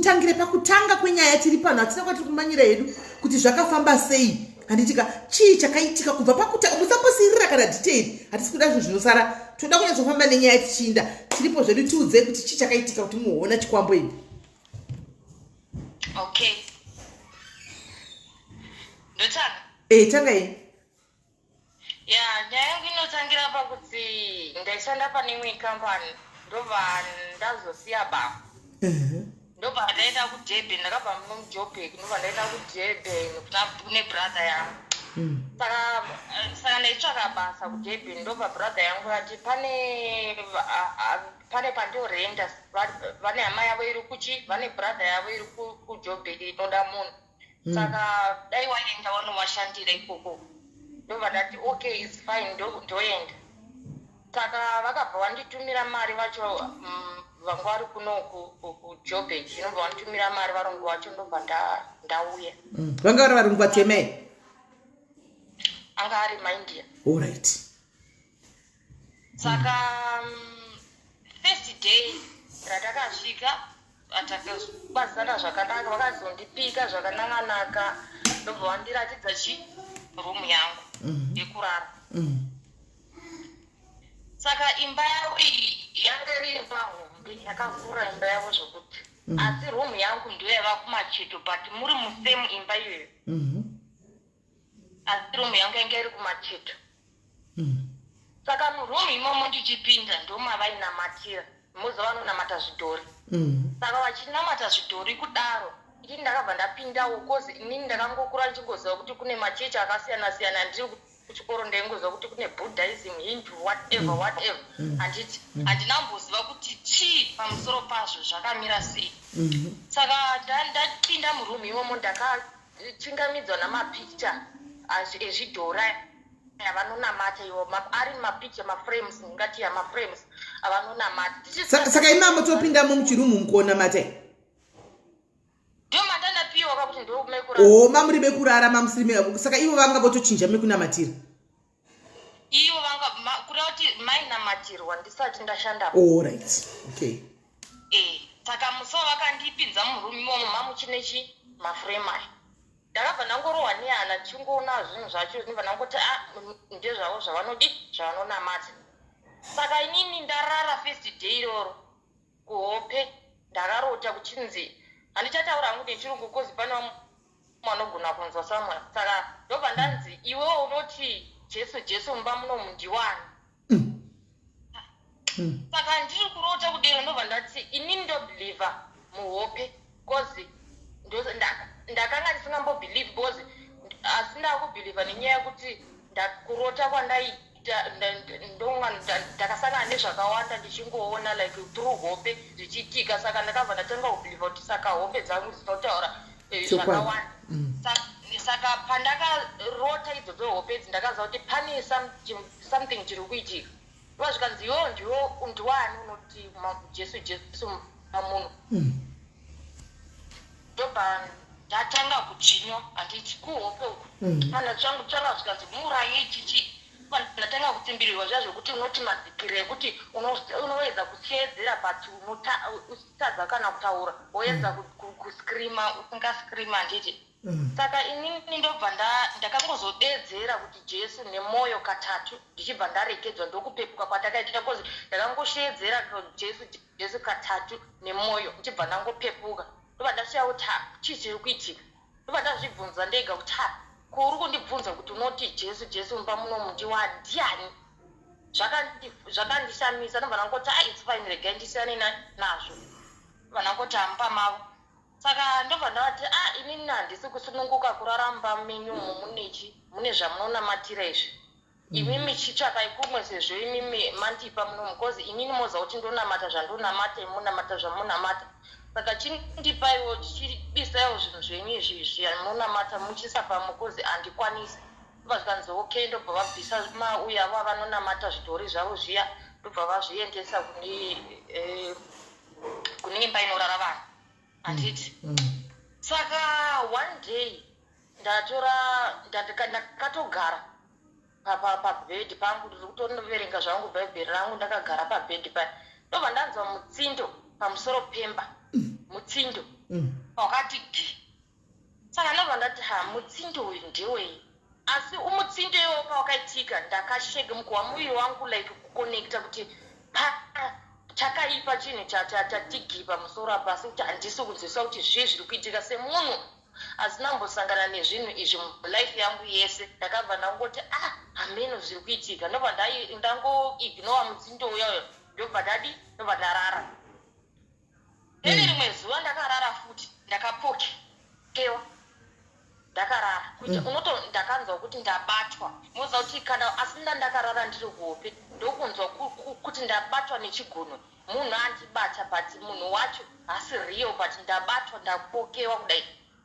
Mutangire pakutanga kwenyaya. Tiri pano, hatina kwatiri kumanyira hedu, kuti zvakafamba sei, handitika? Chii chakaitika kubva pakutanga? Musambosirira kana detail, hatisi kuda zvinhu zvinosara. Toda kunyatsofamba nenyaya tichiinda. Tiripo zvedu, tiudzei kuti chii chakaitika kuti muhoona chikwambo ini. Okay, ndotanga. E, tanga iyi. Ya, nyaya yangu inotangira pakuti ndaishanda pane imwe kambani, ndobva ndazosiya basa, ndobva ndaenda kuDurban. Ndakabva muno muJoburg, ndobva ndaenda kuDurban kune brother yangu. Saka ndaitsvaka basa kuDurban, ndobva brother yangu yati pane pandorenda, vane hama yavo iri kuchi, vane brother yavo iri kuJoburg inoda munhu, saka dai waenda wanovashandira ikoko. Ndobva ndati, "Okay, it's fine, ndoenda." Saka vakabva vanditumira mari vacho, vanga vari kuno kuJoburg, inobva vanditumira mari varungu vacho, ndobva ndauya. Vanga vari varungu vatemei? Anga ari maIndia. Allright. Saka first day ratakasvika, takakwazisana zvakanaka, vakazondipika zvakanaka-naka, ndobva vandiratidza chi room yangu yekurara. Saka imba yavo iyi yanga iri imba hombe, yakakura imba yavo zvokuti, asi room yangu ndiyo yaiva kumacheto, but muri musame imba iyoyo, asi room yangu yanga iri kumacheto. Saka muroom imomo ndichipinda, ndomavainamatira, muza vanonamata zvidhori. Saka vachinamata zvidhori kudaro, inini ndakabva ndapindawo, 'cause inini ndakangokura ndichingoziva kuti kune machechi akasiyana siyana. Ndiri kuchikoro ndaingoziva kuti kune Buddhism, Hindu, whatever, whatever, handiti? Handinamboziva kuti chii pamusoro pazvo, zvakamira sei. Saka ndapinda muroom imomo, ndakachingamidzwa namapicture ezvidhori avanonamata iwo, ari mapicture, maframes, ndingati yamaframes avanonamata. Saka imamo topindamo muchiroom mukuonamata? Ndio mandandapiwa kakuti ndomekurara. O, mamuri mekurara, mamusiri saka ivo vanga votochinja mekunamatira? Ivo vanga kureva kuti mainamatirwa ndisati ndashanda. Allright, okay. E, saka musi wavakandipinza muroom imomo, mamuchine chi maframe aya, ndakabva ndangorohwa nehana ndichingoona zvinhu zvacho, ndibva ndangoti, "A, ndezvavo zvavanodi, zvavanonamata." Saka inini ndarara first day iroro, kuhope ndakarota kuchinzi, handichataura hangu nechirungu 'cause pane vamwe vanogona kunzwa somewhere, saka ndobva ndanzi, "Iwewo unoti Jesu, Jesu mumba munomu ndiwani?" Saka ndiri kurota kudero, ndobva ndati inini ndobelieva muhope, 'cause ndakanga ndisingambobelieve, because asi ndakubelieva nenyaya yekuti kurota kwandaita, ndonga ndakasangana nezvakawanda ndichingoona like through hope zvichiitika. Saka ndakabva ndatanga kubelieva kuti saka hope dzangu dzinotaura Chokwadi. zvakawanda. Saka pandakarota idzodzo hope idzi, ndakaziva kuti pane something chiri kuitika. Iva zvikanzi, "Iwewo ndiwo ndiwani unoti Jesu, Jesu pamuno?" Ndobva ndatanga kudzvinywa, handiti, kuhope uku. Kana changu tanga zvikanzi, "Muuraye chichi." Ndatanga kutsimbirirwa zviya zvokuti unoti madzikiriro ekuti unoedza kuteedzera, but usitadza kana kutaura, woedza kuscreama, usingascreama, handiti? Saka inini ndobva ndakangozodedzera kuti Jesu nemwoyo katatu, ndichibva ndaregedzwa, ndokupepuka kwandakaita, 'cause ndakangosheedzera Jesu, Jesu katatu nemwoyo, ndichibva ndangopepuka. Ndobva ndashiya kuti, "Ha, chii chiri kuitika?" Ndobva ndazvibvunza ndega kuti, "Ha, ko uri kundibvunza kuti unoti Jesu, Jesu mumba munomu ndiwani, ndiani?" Zvakandishamisa. Ndobva ndangoti, "A, it's fine, regai ndisiyane nazvo." Ndobva ndangoti hamupa mavo. Saka ndobva ndavati, "A, inini handisi kusununguka kurara mumba menyu umu, munechi mune zvamunonamatira izvi. Imimi chitsvakai kumwe, sezvo imimi mandipa munomu, 'cause inini moziva kuti ndonamata zvandonamata, imunamata zvamunamata. Saka chindipaiwo, chibisaiwo zvinhu zvenyu izvi zvamunamata, muchisa pamwe, 'cause handikwanisi." Ndobva zvikanzi, "Okay." Ndobva vabvisa mauya avo avanonamata zvidhori zvavo zviya, ndobva vazviendesa kune imba inorara vanhu, handiti? Saka one day ndatora ndakatogara pabhedhi pangu, ndiri kutoverenga zvangu Bhaibheri rangu, ndakagara pabhedhi paya, ndobva ndanzwa mutsindo pamusoro pemba, mutsindo. Wakati gi. Saka ndobva ndati, "Ha, mutsindo uyu ndewei?" Asi umutsindo iwowo pawakaitika, ndakasheka mukuwa muviri wangu, like kuconnecta kuti chakaipa, chinhu chatigi pamusoro apa, asi kuti handisi kunzwisisa kuti zvii zviri kuitika. Semunhu asina kumbosangana nezvinhu izvi mulife yangu yese, ndakabva ndangoti, "Ah, hameno zviri kuitika." Ndobva ndangoignora mutsindo uyayo, ndobva ndadi, ndobva ndarara. Then rimwe zuva ndakarara futi, ndakapokewa ndakarara kuti unoto ndakanzwa kuti ndabatwa. Moziva kuti kana asi ndakarara ndiri kuhope, ndokunzwa kuti ndabatwa nechigunwe, munhu andibata, but munhu wacho hasi real, but ndabatwa, ndapokewa kudai.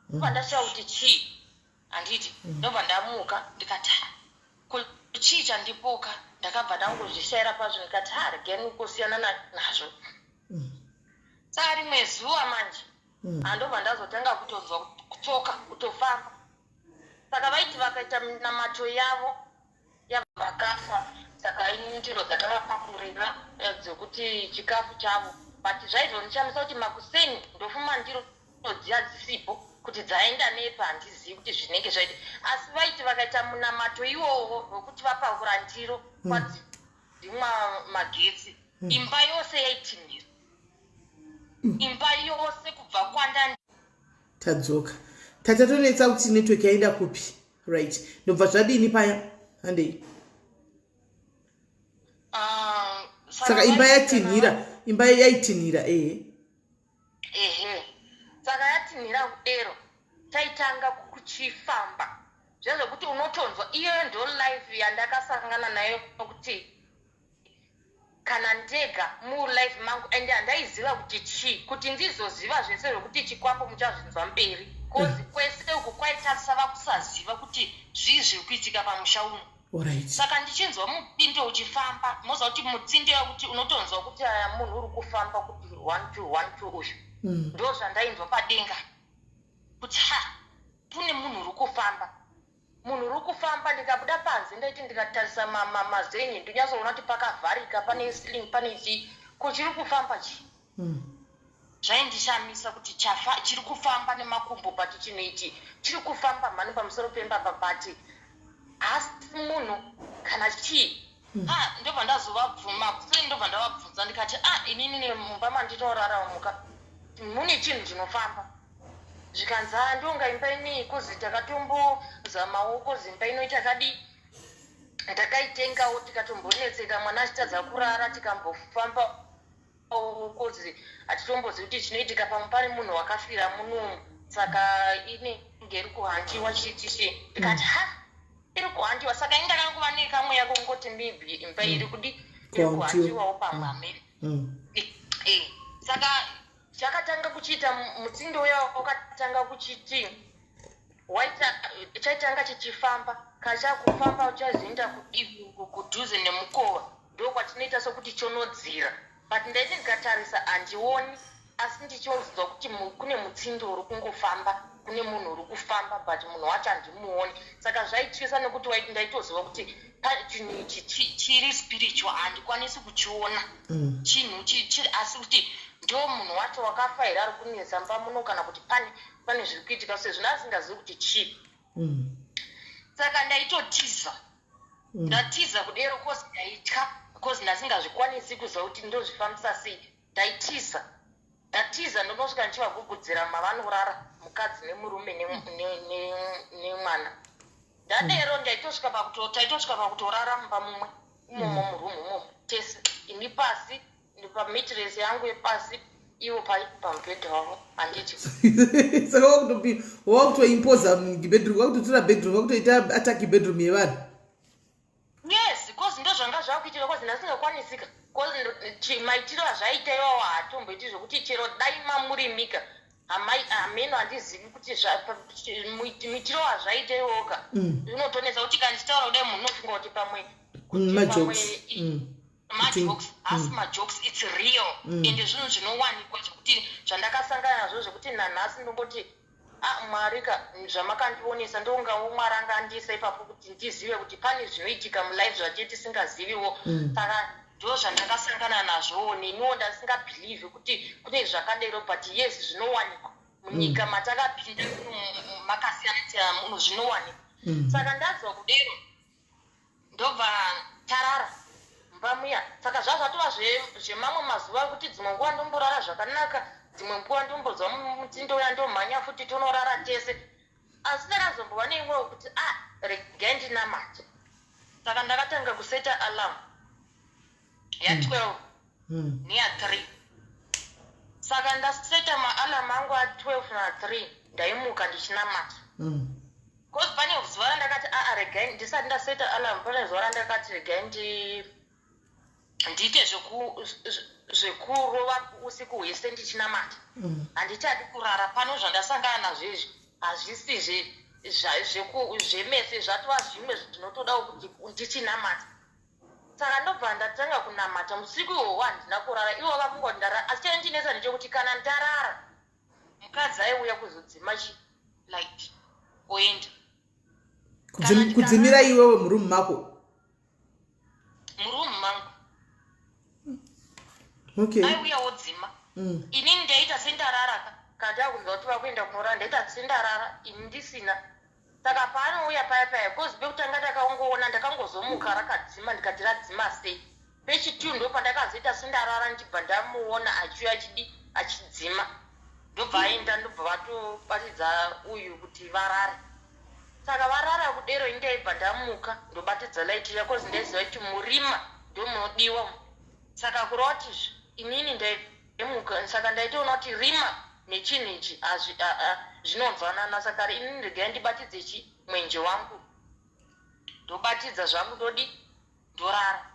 Ndobva ndashaya kuti chii, handiti? Ndobva ndamuka, ndikati, "Ha, ko chii chandipoka?" Ndakabva ndangozvishayira pazvo, ndikati, "Ha, regeni kusiyana nazvo." Saka rimwe zuva manje handobva ndazotanga kutonzwa kutsoka kutofamba. Saka vaiti vakaita minamato yavo yavakafa, saka indiro dzakavapakurira dzekuti chikafu chavo, but zvaizondishamisa kuti makuseni ndofuma ndiro dziya dzisipo, kuti dzaenda nepa handizivi kuti zvinenge zvaita. Asi vaiti vakaita munamato iwowo wekuti vapakura ndiro, kwadzimwa magetsi, imba yose yaitinhira, imba yose kubva kwanda Tadzoka, tatatonetsa kuti network yaenda kupi. Right, ndobva zvadini paya? Handei. Ah, saka imba yatinhira, imba yaitinhira, ehe. Ehe, saka yatinhira kudero, taitanga kuchifamba zviya zvekuti unotonzwa. Iyoyo ndo life yandakasangana nayo, kuti kana ndega mulife mangu, ende handaiziva kuti chii. Kuti ndizoziva zvese zvekuti chikwambo, muchazvinzwa mberi, 'cause kwese uku kwaitasava kusaziva kuti zvii zviri kuitika pamusha uno. Saka ndichinzwa mutsindo uchifamba, moziva kuti mutsindo yakuti unotonzwa kuti aya munhu uri kufamba, kuti one two one two uyu. Ndo zvandainzwa padenga kuti, ha, kune munhu uri kufamba, munhu uri kufamba. Ndikabuda panze, ndaiti ndikatarisa mazenyi, ndonyatsoona kuti pakavharika, pane ceiling, pane chii, ko chiri kufamba chii? Zvaindishamisa kuti chafa chiri kufamba nemakumbo, but chinhu ichi chiri kufamba mhani pamusoro pemba, but hasi munhu kana chii. Ah, ndobva ndazovabvuma kuseni, ndobva ndavabvunza, ndikati, "Ah, inini mumba mandinorara muka mune chinhu chinofamba." Zvikanzi, "A, ndonga imba inei, 'cause takatombozamawo, 'cause imba inoi takadi takaitengawo, tikatombonetseka, mwana achitadza kurara, tikambofamba, 'cause hatitombozivi kuti chinoitika pamwe pane munhu wakafira munomu, saka inenge iri kuhandiwa chichichi." Ndikati, "Ha, iri kuhandiwa." Saka ini ndakangova nekamweya kongoti maybe imba iri kudi, iri Kuhandiwa. Kuhandiwawo pamwe, amene. Saka chakatanga kuchiita mutsindo uya wakatanga kuchiti waita chaitanga chichifamba, kachakufamba chazoenda kudhuze nemukova, ndokwatinoita sokuti chonodzira, but ndaiti ndikatarisa handioni, asi ndichonzwa kuti kune mutsindo uri kungofamba, kune munhu uri kufamba, but munhu wacho handimuoni. Saka zvaityisa nekuti ndaitoziva kuti chinhu ichi chiri spiritual, handikwanisi kuchiona. Chinhu asi kuti ndo munhu wacho wakafa here ari kunetsa mba muno, kana kuti pane zviri kuitika, sezvo ndasingazivi kuti chii. Saka ndaitotiza. Ndatiza kudero 'cause ndaitya, 'cause ndasingazvikwanisi kuziva kuti ndozvifambisa sei. Ndaitiza, ndatiza, ndonosvika ndichivagugudzira mavanorara, mukadzi nemurume nemwana. Ndadero ndaitosvika pakuto taitosvika pakutorara mumba mumwe imomo, murumu imomo tese, ini pasi pamattress yangu yepasi, ivo pamubhedha wavo, handiti? Saka wakutoimposa bedroom, wakutotora bedroom, wakutoita attack bedroom yevanhu. Yes, 'cause ndo zvanga zvakuitika, 'cause ndasingakwanisika, 'cause maitiro azvaita iwawo haatomboiti zvokuti chero dai mamurimika hameno, handizivi kuti muitiro wazvaita iwoka unotonetsa kuti kana ndichitaura kudai, munhu unofunga kuti pamwe kuti Majokes. Pamwe majokes. Hasi majokes, it's real. Ende zvinhu zvinowanikwa zvekuti zvandakasangana nazvo, zvekuti nanhasi ndongoti, "Ah, Mwari ka, zvamakandionesa." Ndongawo Mwari anga andiisa ipapo kuti ndizive kuti pane zvinoitika mulife zvatie tisingaziviwo. Saka ndo zvandakasangana nazvowo. Neniwo ndasingabelieve kuti kune zvakadero, but yes, zvinowanikwa. Munyika matakapinda makasiyana siyana muno zvinowanikwa. Saka ndanzwa kudero, ndobva tarara mumba muya. Saka zvazvatova zvemamwe mazuva ekuti dzimwe nguva ndomborara zvakanaka, dzimwe nguva ndombonzwa mutsindo uya, ndomhanya futi, tonorara tese. Asi ndakazombova neimwe wekuti, a regai ndinamate. Saka ndakatanga kuseta alarm ya12 neya3. Saka ndaseta maalarm angu a12 na3, ndaimuka ndichinamata. 'Cause pane zuva randakati, aa, regai ndisati ndaseta alarm, pane zuva randakati regai ndiite zvekurova usiku hwese ndichinamata. Handichadi kurara pano. Zvandasangana nazvo izvi hazvisi zvemese, zvatova zvimwe zvinotodawo kuti ndichinamata. Saka ndobva ndatanga kunamata usiku ihwohwo, handina kurara. Ivo vakungoti ndarara, asi chaindinetsa ndechekuti kana ndarara, mukadzi aiuya kuzodzima chilight oenda. Kudzimira iwewe murumu mako? Murumu mangu. Aiuya wodzima. Inini ndaita sendarara ka. Kana ndakunzwa kuti vakuenda kunorara, ndaita sendarara ini ndisina. Saka paanouya paya paya, 'cause pekutanga ndakaongoona, ndakangozomuka rakadzima, ndikati radzima sei? Pechitu ndo pandakazoita sendarara, ndichibva ndamuona achiuya achidi achidzima, ndobva aenda, ndobva vatobatidza uyu kuti varare. Saka varara kudero, ini ndaibva ndamuka, ndobatidza light iya, 'cause ndaiziva kuti murima ndo munodiwa. Saka kureva kuti inini ndaimuka, saka ndaitoona kuti rima nechinhu ichi zvinonzwanana. Saka inini regai ndibatidze chi mwenje wangu, ndobatidza zvangu, ndodi ndorara.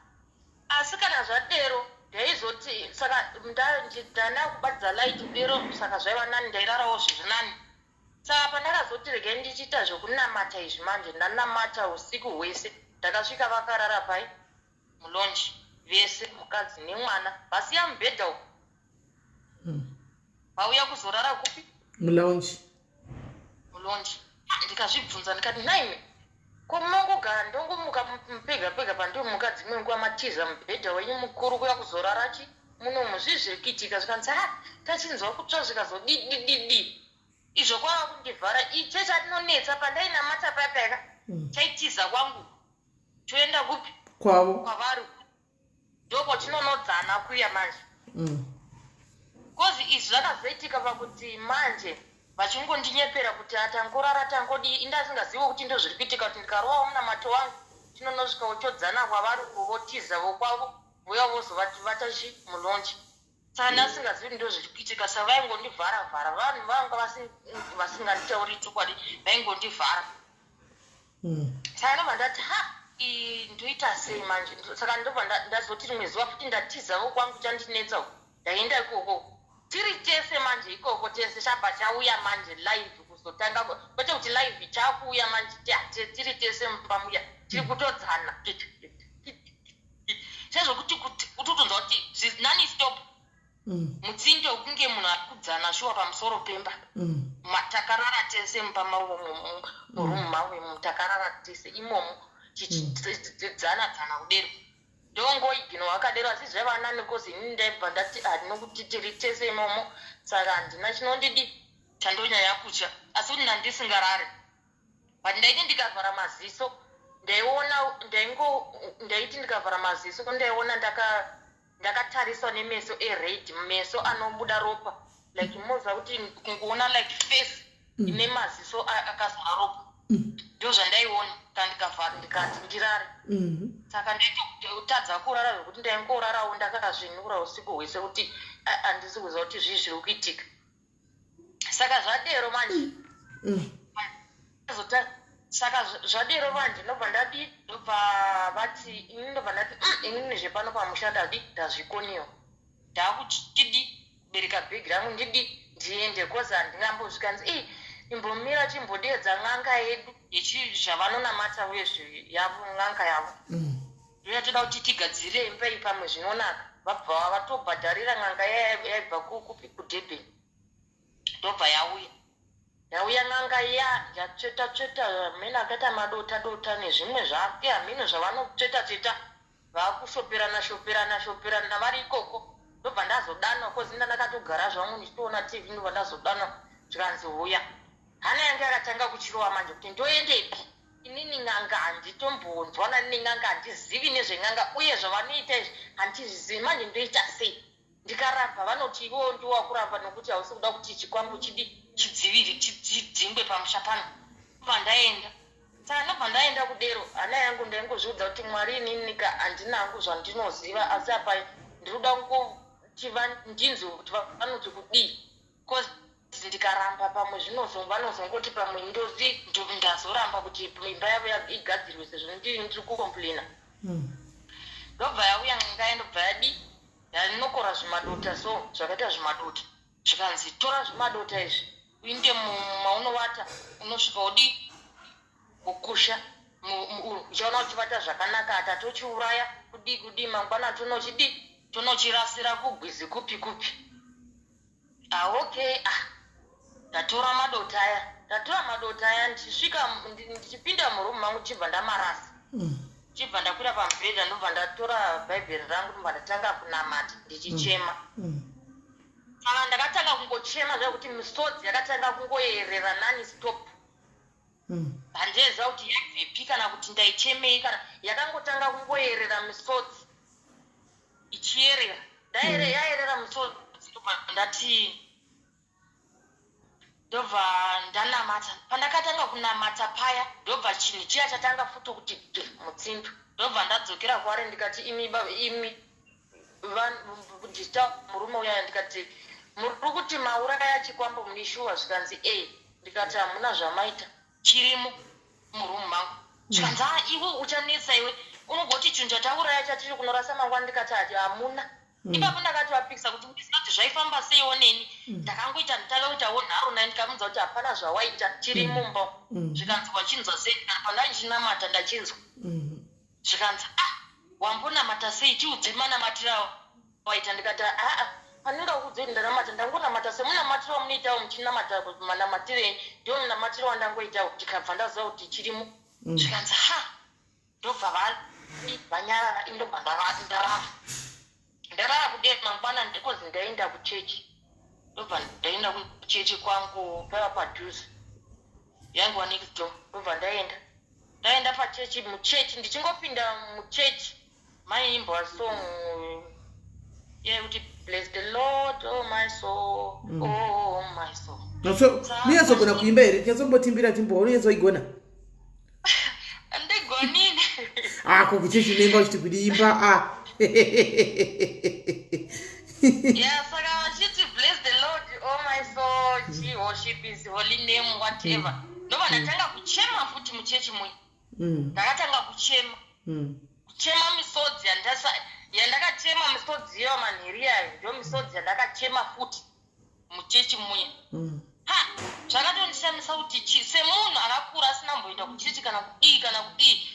Asi kana zvadero ndaizoti, saka ndana kubatidza light kudero, saka zvaiva nani, ndairarawo zviri nani. Saka pandakazoti regai ndichiita zvokunamata izvi manje, ndanamata usiku hwese, ndakasvika vakarara pai mulounge vese, mukadzi nemwana, vasiya mubhedha uku. Vauya kuzorara kupi? Mulounge. Mulounge. Ndikazvibvunza ndikati, naime, ko munongogara, ndongomuka pega pega pandomuka, dzimwe nguva matiza mubhedha wenyu mukuru kuya kuzorara chi munomu, zvii zviri kuitika? Zvikanzi, ha, tachinzwa kutsva zvikazodidididi izvo, kwava kundivhara. Iche chatinonetsa, pandainamata paya payaka, chaitiza kwangu toenda kupi? Kwavo. Kwavari, ndokwatinonodzana kuya manje. 'Cause izvi zvakazoitika pakuti manje vachingondinyepera kuti atangorara tangodii, indasingazivi kuti ndo zviri kuitika, kuti ndikarovawo munamato wangu tinonosvika uchodzana kwavari uko, votiza vokwavo, voya vozovata chi mulounge. Saka ndasingazivi kuti ndo zviri kuitika. Saka vaingondivhara vhara, vanhu vanga vasinganditauri chokwadi, vaingondivhara. Saka ndobva ndati, ha, ndoita sei manje? Saka ndobva ndazoti rimwe zuva futi ndatizawo kwangu, chandinetsa uku, ndaenda ikoko tiri tese manje. Ikoko tese chabva chauya manje live kuzotanga, kwete kuti live, chakuuya manje tiri tese mumba muya, tiri kutodzana sezvokuti kutotonzwa kuti nani stop. Mutsindo kunge munhu ari kudzana shuwa pamusoro pemba. Takarara tese mumba mavo, murumu mavo imomo, takarara tese imomo tichidzana dzana kudero. Ndongoignore akadero, asi zvaiva nani, 'cause inini ndaibva ndati handinokuti tiri tese imomo, saka handina chinondidi chandonyanya kutya. Asi kuti ndandisingarare, but ndaiti ndikavhara maziso ndaiona, ndaiti ndikavhara maziso ndaiona ndakatariswa nemeso ered, meso anobuda ropa, like moziva kuti kungoona like face ine maziso akazara ropa. Ndo zvandaiona kana ndikavhara, ndikati ndirare. Saka ndaitotadza kurara zvekuti ndaingorarawo ndakazvinura usiku hwese, kuti handisi kuziva kuti zvii zviri kuitika. Saka zvadero manje, saka zvadero manje, ndobva ndadi, ndobva vati, ini ndobva ndati, inini zvepano pamusha ndadi ndazvikoniwa, ndakuchidi kubereka bhegi rangu, ndidi ndiende, 'cause handingambosvika nzi i imbomira chimbodedza n'anga yedu zvavanonamata uyezve yavo n'anga yavo. Ndoyatoda kuti tigadzirire imba iyi, pamwe zvinonaka. Vabva vatobhadharira n'anga yaibva kupi, kuDurban. Ndobva yauya, yauya n'anga iya, yatsveta tsveta hamene, akaita madota dota nezvimwe zvake hamene zvavanotsveta tsveta, vakushoperana shoperana shoperana vari ikoko. Ndobva ndazodanwa, 'cause nda ndakatogara zvangu ndichitoona TV. Ndobva ndazodanwa. Zvikanzi huya. Hana yangu yakatanga kuchirova manje kuti ndoendepi inini. N'anga handitombonzwanani nen'anga, handizivi nezven'anga, uye zvavanoita izvi handizvizivi. Manje ndoita sei? Ndikaramba, vanoti iwewo ndiwakuramba nokuti hausi kuda kuti chikwambo chidi chidziviri chidzingwe pamusha pano. Bva ndaenda. Saka ndobva ndaenda kudero. Hana yangu, ndaingozviudza kuti, "Mwari, ininika handina hangu zvandinoziva, asi apa ndiri kuda kungoti ndinzwe kuti vanoti kudii, 'cause ndikaramba pamwe vanozongoti pamwe ndozi ndazoramba kuti imba yavo igadzirwe sezvo ndiri kucomplaina." Ndobva yauya n'anga, ndobva yadi yanokora zvimadota, so zvakaita zvimadota. Zvikanzi, "Tora zvimadota izvi, uinde maunovata, unosvika udi kukusha, uchaona uchivata zvakanaka. Atatochiuraya kudii kudii, mangwana tonochidi tonochirasira kugwizi kupi kupi." Ah, okay. Ah, ndatora madota aya, ndatora madota aya, ndichisvika ndichipinda murumu mangu, chibva ndamarasa. Chibva ndakwira pamubhedha, ndobva ndatora Bhaibheri rangu, ndobva ndatanga kunamata ndichichema. Saka ndakatanga kungochema zvekuti misodzi yakatanga kungoyerera non stop. Handiziva kuti yabvepi kana kuti ndaichemei, kana yakangotanga kungoyerera misodzi ichiyerera. Yayerera misodzi, ndobva ndati, ndobva ndanamata. Pandakatanga kunamata paya, ndobva chinhu chiya chatanga futi kuti ge mutsindo. Ndobva ndadzokera kwaari, ndikati, "Imi imi," ndita murume uyaya, ndikati, "Muri kuti mauraya chikwambo, mune shuwa?" Zvikanzi, "E." Ndikati, "Hamuna zvamaita, chirimo murumu mangu." Zvikanzi, "A, iwe uchanetsa iwe, unogoti chinhu chatauraya chatiri kunorasa mangwana." Ndikati, "Ati hamuna." Ipapo ndakatovapikisa kuti ndiziva kuti zvaifamba seiwo neni. Ndakangoita, nditanga kuitawo nharo naye, ndikamunza kuti hapana zvawaita, chiri mumba. Zvikanzi, "Wachinzwa sei?" Ndikati, "Pandandichinamata ndachinzwa." Zvikanzi, "Ah, wambonamata sei? Tiudze manamatiro waita." Ndikati, "Aa, pandingakuudze kuti ndanamata, ndangonamata semunamatiro wamunoitawo muchinamata. Manamatiro enyu ndiwo munamatiro wandangoitawo." Ndikabva ndaziva kuti chirimo. Zvikanzi, "Ha." Ndobva vanyarara. Indobva ndarara, ndarara kudei. Mangwana ndikozi ndaenda kuchechi. Ndobva ndaenda kuchechi kwangu, paiva padhuze, yaingova next door. Ndobva ndaenda, ndaenda pachechi. Muchechi, ndichingopinda muchechi, maiimbwa song yekuti, "Bless the Lord, oh my soul, oh my soul." So munyatsogona kuimba here? Tinyatsobombotimbira timboona, unyatsoigona? Ndigonini. Ah, ko kuchechi unoimba uchiti kudiimba? Ah. Yeah, saka vachiti, "Bless the Lord, oh my soul, chi worship his holy name," whatever. Ndobva ndatanga kuchema futi muchechi muya. Ndakatanga kuchema, kuchema misodzi yandakachema, misodzi iyo manheri yayo, ndo misodzi yandakachema futi muchechi muya. Ha, zvakatondishamisa kuti semunhu akakura asina mboenda kuchechi kana kudii kana kudii,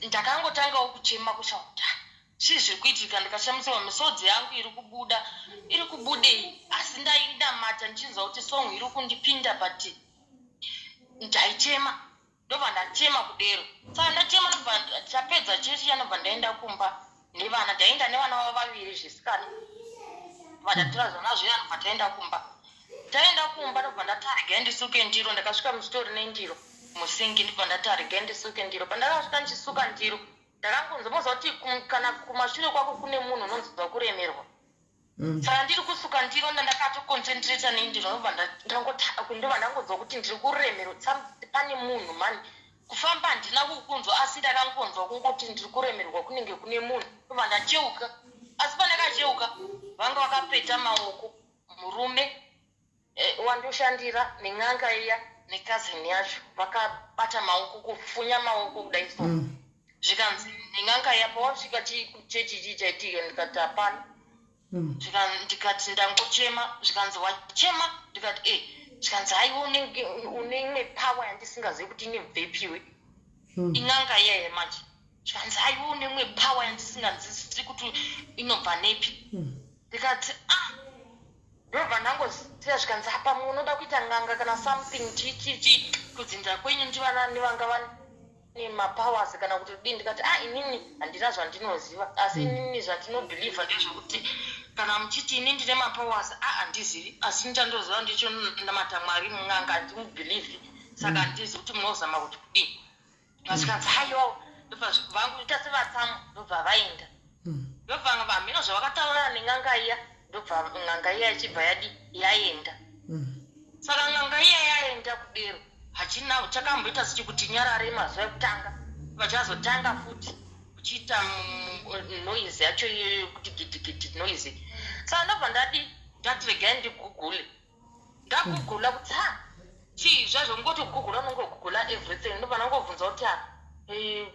ndakangotangawo kuchema, kusha kuti, "Ah, chii zviri kuitika?" Ndikashamisirwa, misodzi yangu iri kubuda, iri kubudei? Asi ndainamata ndichinzwa kuti song iri kundipinda, but ndaichema. Ndobva ndachema kudero. Saka ndachema, ndobva chapedza chechi, yanobva ndaenda kumba nevana. Ndaenda nevana vavo vaviri zvisikana, bva ndatora zvana zviya, ndobva taenda kumba. Taenda kumba, ndobva ndati, "Regai ndisuke ndiro." Ndakasvika musitori nendiro musingi, ndobva ndati, "Regai ndisuke ndiro." Pandakasvika ndichisuka ndiro, ndakangonzwa, moziva kuti kana kumashure kwako kune munhu, unonzwa kuremerwa. Saka ndiri kusuka ndiro, ndandakatoconcentrata nendiro, ndobva ndobva ndangonzwa kuti ndiri kuremerwa. Pane munhu mani. Kufamba handina kukunzwa, asi ndakangonzwa kungoti ndiri kuremerwa, kunenge kune munhu. Ndobva ndacheuka, asi pandakacheuka, vanga vakapeta maoko, murume wandoshandira nen'anga iya nekazini yacho, vakabata maoko, kufunya maoko kudai so. Zvikanzi nen'anga iya, "Pawasvika kuchechi, chii chaitika?" Ndikati, "Hapana." Ndikati, "Ndangochema." Zvikanzi, "Wachema?" Ndikati, "E." Zvikanzi, "Haiwa, unenge une imwe power yandisingazivi kuti inebvepiwe." In'anga iyaya manje. Zvikanzi, "Haiwa, une imwe power yandisinganzwisisi kuti inobva nepi." Ndikati, "Ah." Ndobva ndangosiya. Zvikanzi, "Apa unoda kuita n'anga kana something, chichichi, kudzinza kwenyu ndivanani vanga vane mapowers kana kuti kudii?" Ndikati, "A, inini handina zvandinoziva, asi inini zvandinobelieva ndezvekuti Kana muchiti ini ndine mapowers, a handizivi, asi nichandoziva ndichonamata Mwari. Mun'anga handimubhilivhi, saka handizivi kuti munozama kuti kudii. Vasikanzi haiwa, ndobva vanguita sevatsamwa, ndobva vaenda. Ndobva hameno zvavakataurana nen'anga iya, ndobva n'anga iya ichibva yadi yaenda. Saka n'anga iya yaenda kudero, hachina chakamboita sechikuti nyarare mazuva ekutanga. Vachazotanga futi kuchiita noise yacho iyoyo yekuti gidigidi noise. Saka ndobva ndadi ndati regai ndigugule. Ndagugula kuti ha, chii zvazvo? Ngoti kugugula, unongogugula everything. Ndobva ndangobvunza kuti ha,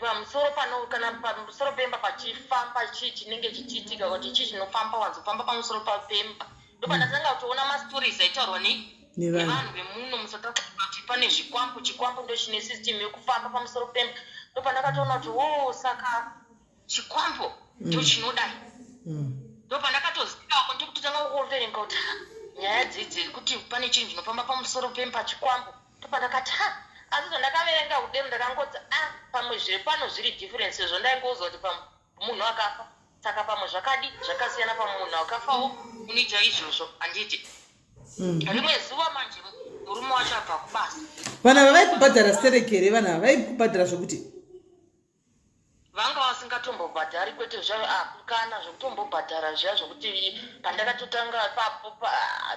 pamusoro pano, kana pamusoro pemba pachifamba, chii chinenge chichiitika, kuti chii chinofamba, wanzofamba pamusoro pemba? Ndobva ndatanga kutoona mastories aitaurwa nei nevanhu. Nevanhu vemuno muSouth Africa, kuti pane zvikwambo, chikwambo ndo chine system yekufamba pamusoro pemba. Ndobva ndakatoona kuti o, saka chikwambo ndo chinodai. Ndobva ndakatozivawo, ndokutotanga kuverenga kuti ha, nyaya dzidzi kuti pane chinhu chinofamba pamusoro pemba, chikwambo. Ndobva ndakati ha, asi zvandakaverenga kudero, ndakangoti a, pamwe zviri pano zviri different, sezvo ndaingouzwa kuti munhu akafa, saka pamwe zvakadi zvakasiyana, pamwe munhu akafawo unoita izvozvo, handiti? Rimwe zuva manje murume wacho abva kubasa. Vanhu ava vaikubhadhara stereki here? Vanhu ava vaikubhadhara zvokuti? Vanga vasingatombobhadhari, kwete kana zvekutombobhadhara zviya zvokuti pandakatotanga ipapo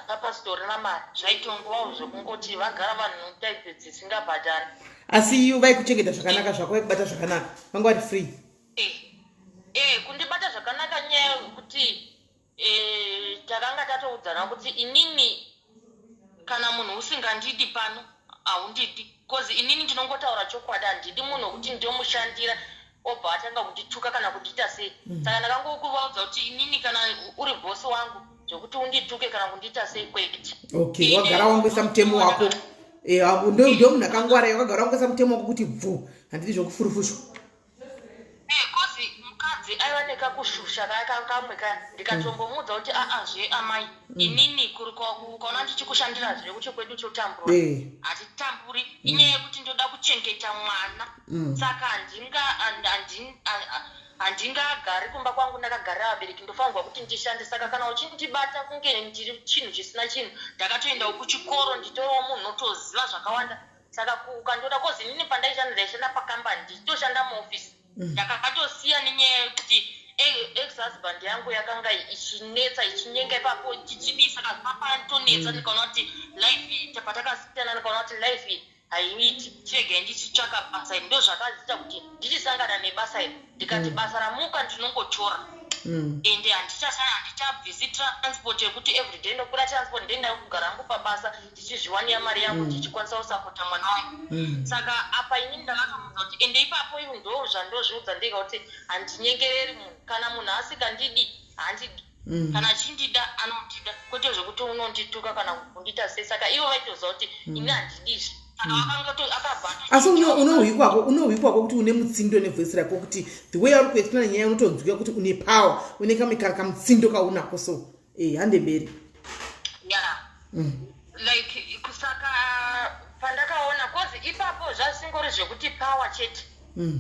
papasitorina mari, zvaitongovawo zvekungoti vagara vanhu type dzisingabhadhari. Asi ivo vaikuchengeta zvakanaka zvako, vaikubata zvakanaka, vanga vari free? Kundibata zvakanaka, nyaya yekuti takanga tatoudzana kuti inini kana munhu usingandidi pano, haundidi, because inini ndinongotaura chokwadi. Handidi munhu wekuti ndomushandira obva atanga kundituka kana kundiita sei. Saka ndakangokuvaudza kuti inini kana uri bhosi wangu, zvekuti undituke kana kundiita sei, kwete. Okay, wagara wangoisa mutemo wako. Ndo munhu akangwara, wakagara wangoisa mutemo wako kuti bvu, handidi zvokufurufushwa. 'Cause mukadzi aiva nekakushusha kaya kamwe kaya, ndikatombomuudza kuti aa zve amai, inini kuri ukaona ndichikushandira zvekuti kwedu totambura, hatitamburi, inyaya yekuti ndoda kuchengeta mwana. Saka handingagari kumba kwangu ndakagarira vabereki, ndofanirwa kuti ndishande. Saka kana uchindibata kunge ndiri chinhu chisina chinhu, ndakatoendawo kuchikoro, nditoriwo munhu unotoziva zvakawanda. Saka ukandoda, 'cause inini pandaishanda, ndaishanda pakambani, ndichitoshanda muofisi. Ndakatosiya nenyaya yekuti ex husband yangu yakanga ichinetsa, ichinyenga ipapo, chichidii, saka papantonetsa. Ndikaona kuti life, patakasiyana ndikaona kuti life haiiti, chiregai ndichitsvaka basa iri. Ndo zvakaziita kuti ndichisangana nebasa iri, ndikati basa ramuka ndinongotora. Ende handichabvisi transport yekuti everyday ndokwira transport, ndoenda kugara hangu pabasa, ndichizviwanira mari yangu, ndichikwanisa kusapota mwana wangu. Saka apa inini ndakatomuudza kuti ende ipapo ivo ndo zvandozviudza ndega kuti handinyengereri munhu. Kana munhu asingandidi, handidi. Kana achindida, anondida, kwete zvekuti unondituka kana kundiita sei. Saka ivo vaitoziva kuti ini handidizvi, saka akabva. Asi unohwikwako kuti une mutsindo nevoice rako, kuti the way auri kuexplaina nyaya, unotonzwika kuti une power, une kamwe kamutsindo kaunako. So hande mberi. Yeah. Like saka pandakaona, 'cause ipapo zvasingori zvekuti power chete,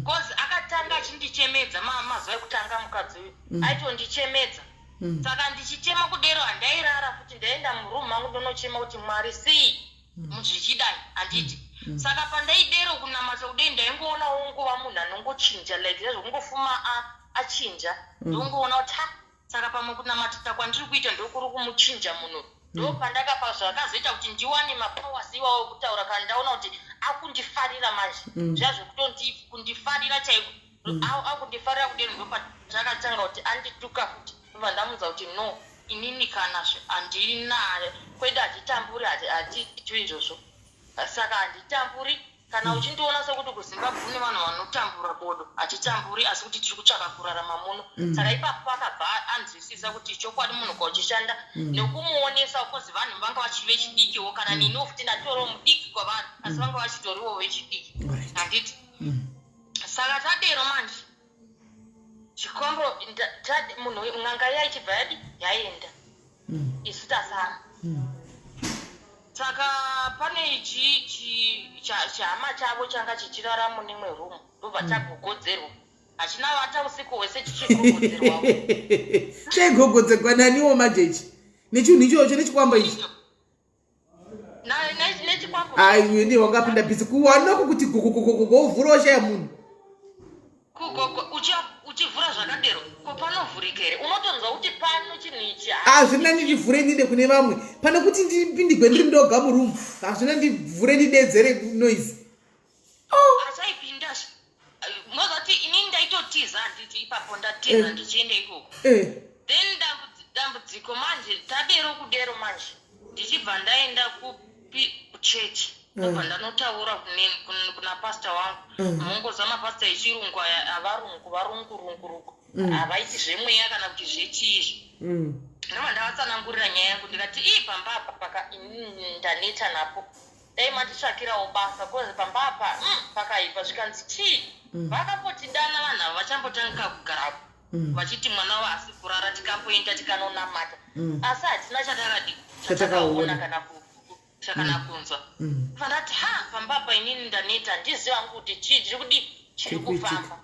'cause akatanga achindichemedza mazuva ekutanga, mukadzi uyu aitondichemedza. Saka ndichichema kudero, handairara futi, ndaenda murumu mangu ndonochema kuti Mwari, sei zvichidai, handiti? Saka pandaidero kunamata kudei, ndaingoonawo nguva munhu anongochinja, like zvezvokungofuma achinja. Ndongoona kuti ha, saka pamwe kunamatira kwandiri kuita ndokuri kumuchinja munhu. Ndo pandakapa zvakazoita kuti ndiwane mapowers iwawo ekutaura, kana ndaona kuti akundifarira manje, zviya zvekutondifarira chaiko, akundifarira kudero, ndopachakatanga kuti andituka futi. Ndobva ndamuudza kuti no, inini kana handina, kwedu hatitamburi, hatiitwi izvozvo, saka handitamburi. Kana uchindiona sekuti kuZimbabwe kune vanhu vanotambura, bodo, hatitamburi, asi kuti tiri kutsvaka kurarama muno. Saka ipapo akabva anzwisisa kuti chokwadi munhu kauchishanda nekumuonesa, 'cause vanhu vanga vachiri vechidikiwo, kana niniwo futi ndatoriwo mudiki kwavari, asi vanga vachitoriwo vechidiki, handiti? Saka tadero manje, chikombo munhu, n'anga iya ichibva yadi yaenda, isu tasara. Saka pane chihama chavo changa chichirara mune imwe room, ndobva chagogodzerwa. Hachina vata usiku hwese chichigogodzerwa. Chaigogodzerwa naniwo manje ichi? Nechinhu ichocho, nechikwambo ichi? Nechikwambo. Ai, ndiye wangapinda busy kuwanako kuti gogogogogo, uvhura washaya munhu. Kugogo uchivhura zvakadero, ko panovhurika here? Unotonzwa kuti pano chinhu ichi. Hazvina, ndivhure ndinde kune vamwe pane kuti ndipindigwe ndiri ndoga murumu. Hazvina, ndivhure ndidedzere noise. Achaipinda mozati inini ndaitotiza, handiti? Ipapo ndatiza ndichienda ikoko. Then dambudziko manje tadero kudero manje ndichibva ndaenda kuchechi, ndobva ndanotaura kuna pasta wangu. Mungoziva mapasta echirungu aya, avarungu, varungurunguruku, havaiti zvemweya kana kuti zvechiizvi. Ndobva ndavatsanangurira nyaya yangu, ndikati, "Ii, pamba apa paka inini ndaneta napo, dai matitsvakirawo basa, cause pamba apa pakaipa." Zvikanzi, "Chii?" Vakambotidana vanhu ava vachambotanga kugarapo vachiti mwana wavo asi kurara, tikamboenda tikanonamata, asi hatina chatakadi Chatakaona. Chatakaona kana kana kunzwa. Vandati, "Ha, pamba apa inini ndaneta, handizivi hangu kuti chii chiri kudi chiri Chiri kuitika. kufamba."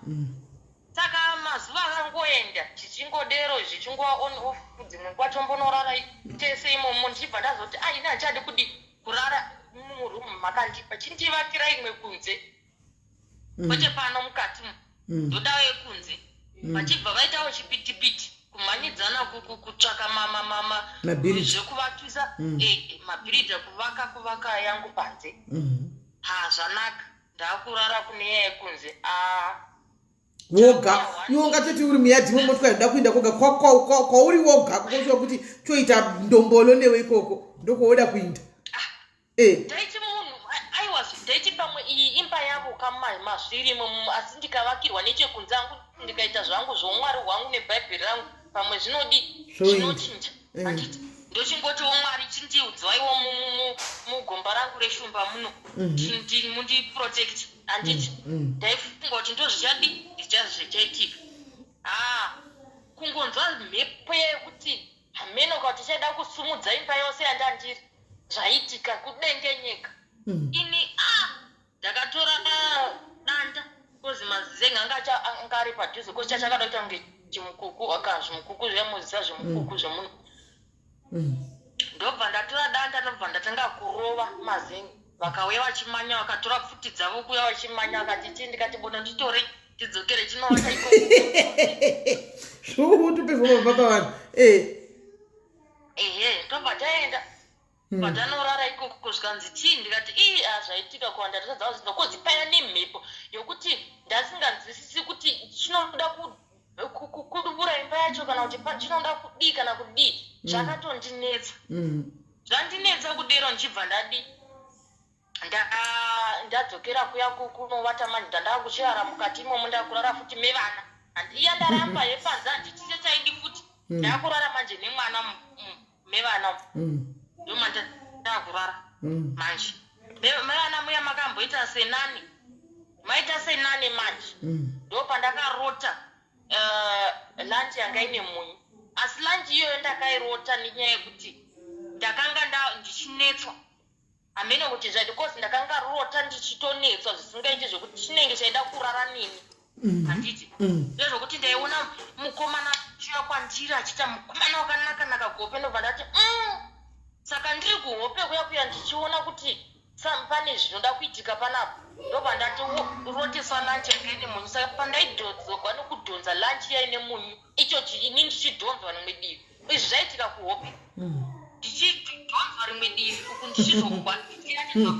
Saka mazuva akangoenda zvichingodero, zvichingova on off, dzimwe nguva tombonorara tese imomo. Ndichibva ndazoti, "A, ini handichadi kudi kurara murumu makandipa, chindivakira imwe kunze, kwete pano mukati umu." Ndodawo yekunze. Vachibva vaitawo chipitipiti kumhanyidzana kutsvaka Mabhiridha. zvekuvakisa. Mabhiridha, kuvaka yangu panze. Ha, zvanaka, ndakurara kune iya yekunze. Ah, Woga iwe ungatoti uri muyadhi memotikari, ndoda kuenda koga kwauri woga kokoshuwa kuti toita ndombolo newe ikoko, ndokwowoda kuinda. Ndaiti munhu aiwa, ndaiti pamwe iyi imba yavo kamazvirimo, asi ndikavakirwa nechekunze angu, ndikaita zvangu zvoumwari hwangu nebhaibheri rangu, pamwe zvinodi Zvoita. zvinochinja. Handiti ndochingotiwo, "Mwari, chindiudzwaiwo mugomba rangu reshumba muno, mundiprotect," handiti? Ndaifunga kuti ndozvichadi zvichaitika. Ha, kungonzwa mhepo yekuti hameno kuti ichaida kusumudza imba yose yandandiri, zvaitika kudengenyeka. Ini a ndakatora danda, cause mazenga anga ari padhuze, cause chachakada kuita kunge chimukuku aka zvimukuku zvemuziva, zvimukuku zvemunhu. Ndobva ndatora danda, ndobva ndatanga kurova mazenga. Vakauya vachimanya, vakatora pfuti dzavo kuuya vachimanya, vakati, "Chii?" Ndikati, "Bono, nditore tidzokere tinovata ikoko." Zvokutopefoma papa vanhu. Ehe, ndobva taenda patanorara ikoko. Zvikanzi, "Chii?" Ndikati, "Ii, ah, zvaitika kuwanda tatadza kuzvinzwa," cause paya nemhepo yokuti ndasinganzwisisi kuti chinoda kudubura imba yacho kana kuti chinoda kudii kana kudii. Zvakatondinetsa. Zvandinetsa kudero, ndichibva ndadi ndadzokera kuya kunovata manje. Ndandaa kuchirara mukati imomo, ndakurara futi mevana. Iya ndaramba yepanze, handiti chaidi futi. Ndakurara manje nemwana mevana umu. Ndomanda ndakurara manje mevana muya. Makamboita senani, maita senani manje. Ndo pandakarota lunch yanga ine munyu, asi lunch iyoyo ndakairota nenyaya yekuti ndakanga ndichinetswa, hameno kuti zvaiti, cause ndakanga rota ndichitonetswa zvisingaiti, zvekuti chinenge chaida kurara neni, handiti? Ndezvokuti ndaiona mukomana achiuya kwandiri, achiita mukomana wakanaka-naka kuhope. Ndobva ndati, Saka ndiri kuhope kuya kuya ndichiona kuti pane zvinoda kuitika panapa." Ndobva ndati roteswa lunch yanga ine munyu. Saka pandaidhonzogwa nokudhonza lunch iya ine munyu, icho ini ndichidhonzwa rimwe divi, izvi zvaitika kuhope, ndichidhonzwa rimwe divi uku ndichizogwa, ndichiratidzwa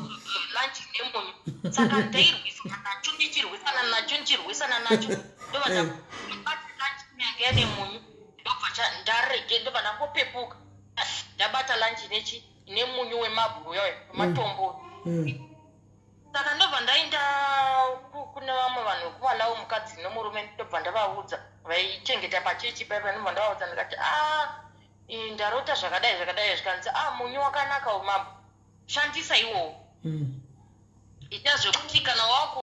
lunch ine munyu. Saka ndairwisana nacho, ndichirwisana nacho, ndichirwisana nacho, ndobva ndabata lunch yanga ine munyu, ndobva ndarege, ndobva ndangopepuka ndabata lunch nechi ine munyu wemabwe uyoyo, wematombo. Saka ndobva ndaenda kune vamwe vanhu vekuMalawi, mukadzi nomurume, ndobva ndavaudza, vaichengeta pachechi paipa. Ndobva ndavaudza, ndikati, "A, ndarota zvakadai zvakadai." Zvikanzi, "A, munyu wakanaka wemabwe, shandisa iwowo." Ita zvekuti kana waku